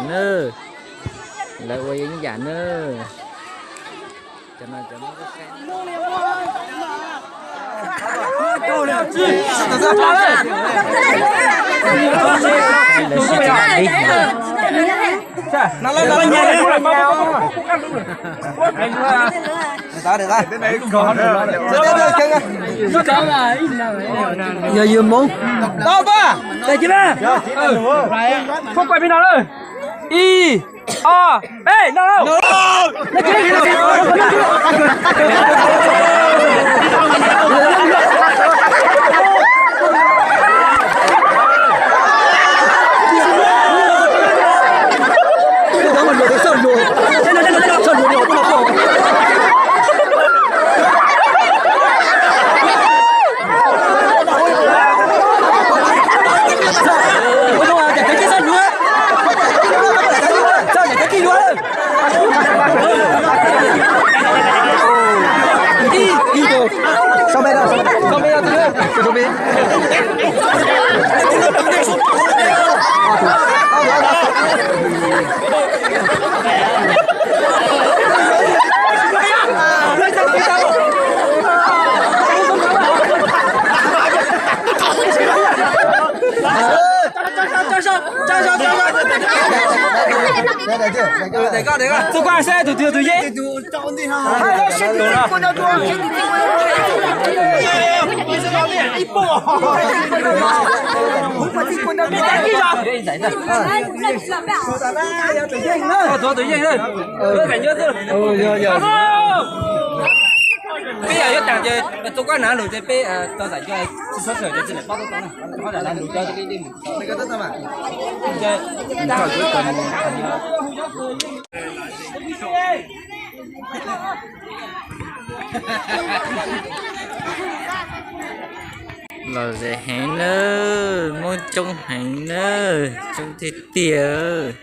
na, lawv ua yeeb yam na. Cov no cov Hmoob lawv sib cog dib. Yog yus Hmoob. Tau pa. Tau pa. Koj kuaj peb no lawm. Ib, ob, peb, no lauj. Txog koj saib tus twg tus yeeb. Tuav tus yeej. Peb yog yuav tag ces txog koj hnav lus ces peb tau txais cov tsis txhob sawm ces tsis paub tau tau na. Lom zem heev na, Hmoob coob heev na, coob tiag tiag.